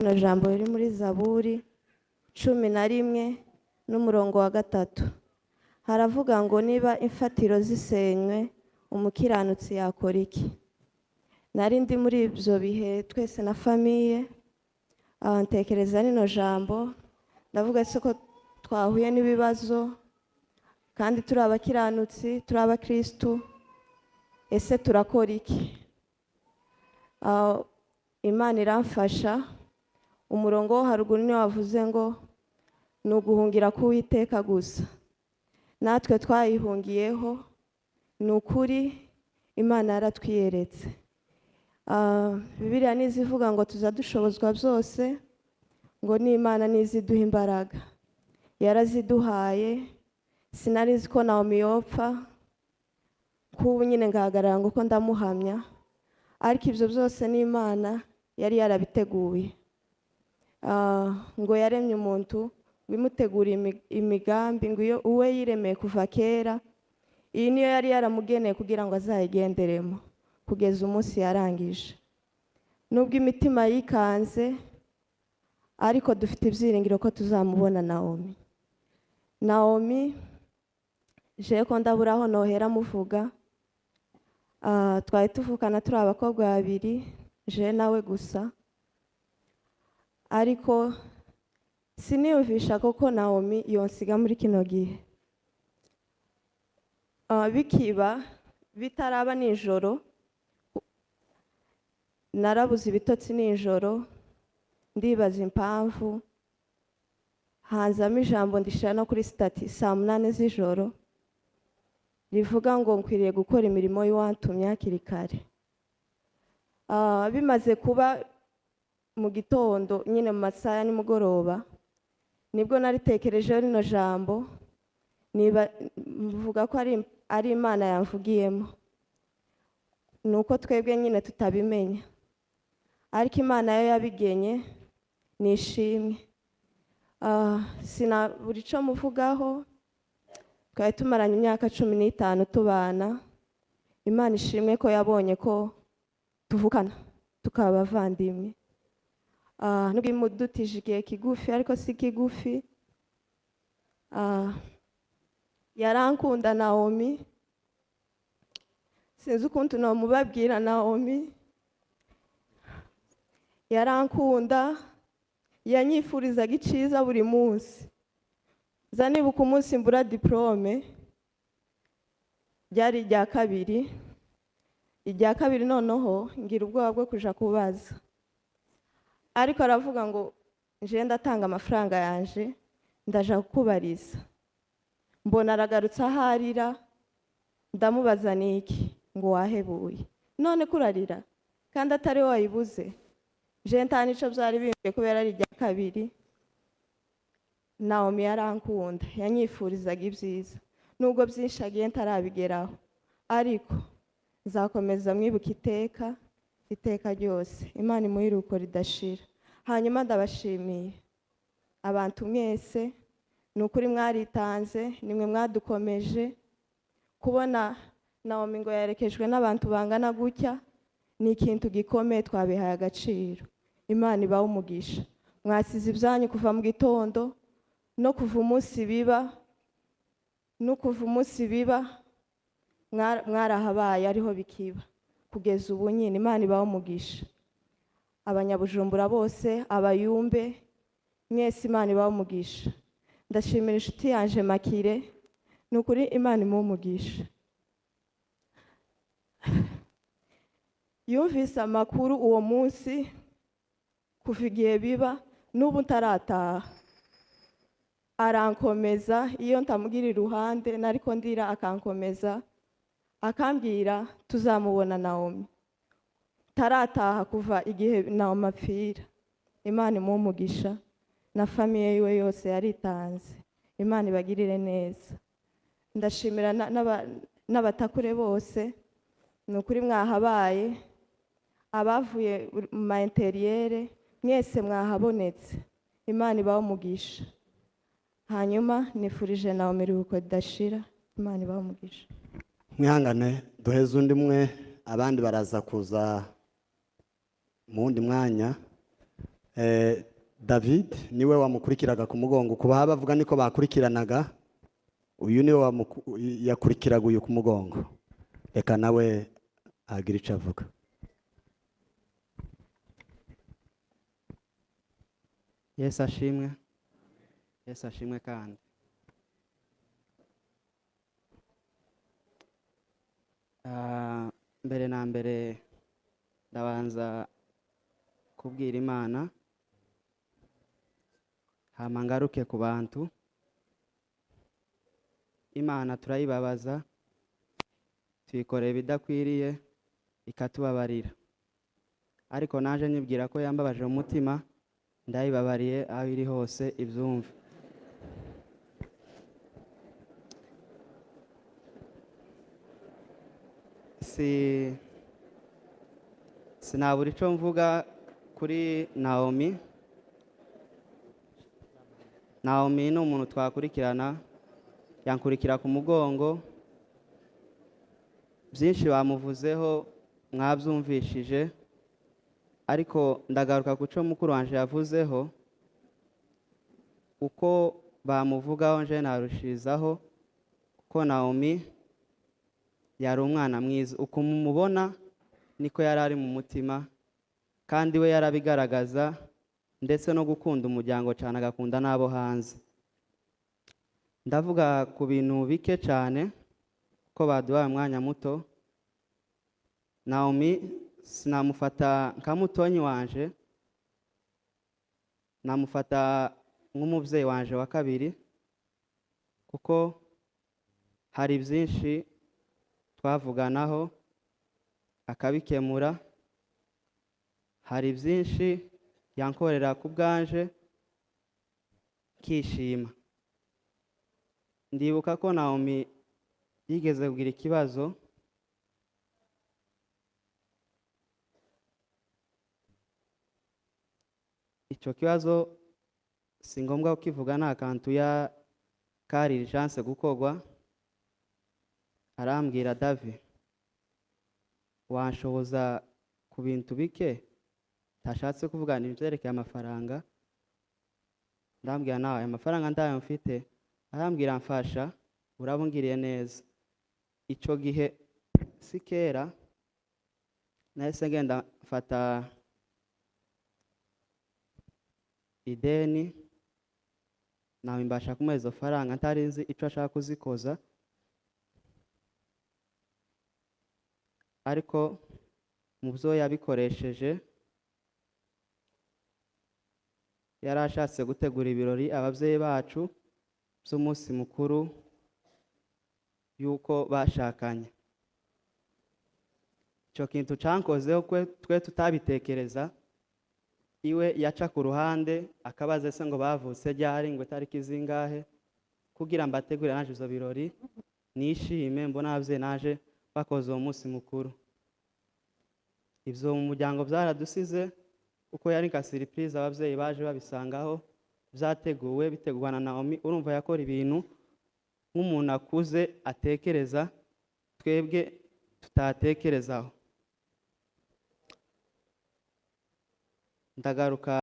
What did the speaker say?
Rino jambo riri muri Zaburi 11 n'umurongo wa 3, haravuga ngo: "Niba imfatiro zisenywe, umukiranutsi yakora iki?" Nari ndi muri ibyo bihe twese na famille. Ntekereza rino jambo, ndavuga se ko twahuye n'ibibazo kandi turi abakiranutsi, turi abakristu, ese turakora iki? Imana iramfasha. Umurongo wo haruguru niwo wavuze ngo ni uguhungira ku Uwiteka gusa. Natwe twayihungiyeho, ni ukuri Imana yaratwiyeretse. Bibiliya nizo ivuga ngo tuza dushobozwa byose ngo n'Imana nizo iduha imbaraga. Yaraziduhaye. Sinari nzi ko Naomi yopfa kubu nyine ngahagarara ngo ko ndamuhamya, ariko ibyo byose n'Imana yari yarabiteguye. Ngo yaremye umuntu ngo imutegura imigambi, ngo iyo uwe yiremeye kuva kera, iyi niyo yari yaramugeneye kugira ngo azayigenderemo kugeza umunsi yarangije. Nubwo imitima yikanze, ariko dufite ibyiringiro ko tuzamubona Naomi. Naomi jewe ko ndabura aho nohera muvuga. Twari tuvukana turi abakobwa babiri, je nawe gusa, ariko siniyumvisha koko Naomi yonsiga muri kino gihe. Bikiba bitaraba nijoro, narabuze ibitotsi nijoro, ndibaza impamvu. Hanzamo ijambo, ndishyira no kuri statut saa 8 z'ijoro, rivuga ngo nkwiriye gukora imirimo y'uwantumye hakiri kare. Bimaze kuba mu gitondo nyine, mu masaha ya nimugoroba, nibwo naritekerejeho rino jambo, niba mvuga ko ari Imana yamvugiyemo. Ni uko twebwe nyine tutabimenya, ariko Imana yo yabigenye, ni ishimwe. Sinabura icyo muvugaho. Twari tumaranye imyaka 15 tubana. Imana ishimwe ko yabonye ko tuvukana, tukaba abavandimwe. Nubwo imudutije igihe kigufi, ariko si kigufi. Yarankunda Naomi, sinzi ukuntu namubabwira. Naomi yarankunda, yanyifurizaga icyiza buri munsi. Nza nibuka umunsi mbura diplôme, ryari irya kabiri. Irya kabiri noneho ngira ubwoba bwo kuja kubaza, ariko aravuga ngo nje ndatanga amafaranga yanje, ndaja kukubariza. Mbona aragarutse aharira, ndamubaza niki, ngo wahebuye, none kurarira kandi atari we wayibuze? Je nta nico byari bimbwiye kubera ari irya kabiri. Naomi yarankunda, yanyifurizaga ibyiza. Nubwo byinshi agiye ntarabigeraho, ariko nzakomeza mwibuka iteka, iteka ryose. Imana imuhe iruhuko ridashira. Hanyuma ndabashimiye abantu mwese, ni ukuri mwaritanze, nimwe mwadukomeje. Kubona Naomi ngo yarekejwe n'abantu bangana gutya ni ikintu gikomeye, twabihaye agaciro. Imana ibahe umugisha. Mwasize ibyanyu kuva mu gitondo no kuva umunsi biba, no kuva umunsi biba mwarahabaye, ariho bikiba kugeza ubu nyine. Imana ibahe umugisha. Abanyabujumbura bose, abayumbe mwese, Imana ibahe umugisha. Ndashimira inshuti yanje Makire, ni ukuri Imana imuhe umugisha. Yumvise amakuru uwo munsi, kuva igihe biba n'ubu ntarataha, arankomeza. Iyo ntamugira iruhande nariko ndira, akankomeza, akambwira tuzamubona Naomi. Tarataha kuva igihe Naomi apfira. Imana imuhe umugisha na famille yiwe yose yaritanze. Imana ibagirire neza. Ndashimira n'abatakure bose, ni ukuri mwahabaye, abavuye mu ma intérieur mwese mwahabonetse. Imana ibahe umugisha. Hanyuma nifurije nawe iruhuko ridashira. Imana ibahe umugisha. Mwihangane duheze undi mwe, abandi baraza kuza mu wundi mwanya. David niwe wamukurikiraga ku mugongo, kuba bavuga niko bakurikiranaga. Uyu niwe yakurikiraga uyu ku mugongo. Reka nawe agira icyo avuga. Yesu ashimwe. Yesu ashimwe. Kandi mbere na mbere ndabanza kubwira Imana, hama ngaruke ku bantu. Imana turayibabaza, tuyikorera ibidakwiriye ikatubabarira, ariko naje nyibwira ko yambabaje mu mutima, ndayibabariye aho iri hose ibyumve. Si sinabura icyo mvuga kuri Naomi. Naomi ni umuntu twakurikirana, yankurikira ku mugongo. Byinshi bamuvuzeho mwabyumvishije, ariko ndagaruka ku cyo mukuru wanje yavuzeho. Uko bamuvugaho nje narushirizaho, kuko Naomi yari umwana mwiza. Uko mumubona niko yari ari mu mutima, kandi we yarabigaragaza, ndetse no gukunda umuryango cyane, agakunda n'abo hanze. Ndavuga ku bintu bike cyane ko baduhaye umwanya muto. Naomi sinamufata nka mutonyi wanje, namufata nk'umubyeyi wanje wa kabiri, kuko hari byinshi twavuganaho akabikemura, hari byinshi yankorera ku bwanje nkishima. Ndibuka ko Naomi yigeze kugira ikibazo, icyo kibazo si ngombwa kukivuga, nta kantu ya kari chance gukogwa. Arambwira, Davi, wanshoboza ku bintu bike, ntashatse kuvuga ni ibyerekeye amafaranga. Ndambwira, nawe aya mafaranga ndayo mfite. Arambwira, mfasha, urabungiriye neza. Icyo gihe si kera, nahise ngenda mfata ideni, nawe mbasha kumuha izo faranga ntari nzi icyo ashaka kuzikoza, ariko mu byo yabikoresheje yari ashatse gutegura ibirori ababyeyi bacu by'umunsi mukuru y'uko bashakanye. Icyo kintu cyankozeho, twe tutabitekereza. Iwe yaca ku ruhande akabaza ese ngo bavutse ryari, ngo itariki zingahe, kugira mbategure naje ibyo birori nishime, mbona ababyeyi naje bakoze uwo munsi mukuru. Ibyo mu muryango byaradusize, kuko yari nka surprise, ababyeyi baje babisangaho byateguwe, bitegurwa na Naomi. Urumva yakora ibintu nk'umuntu akuze atekereza, twebwe tutatekerezaho. Ndagaruka.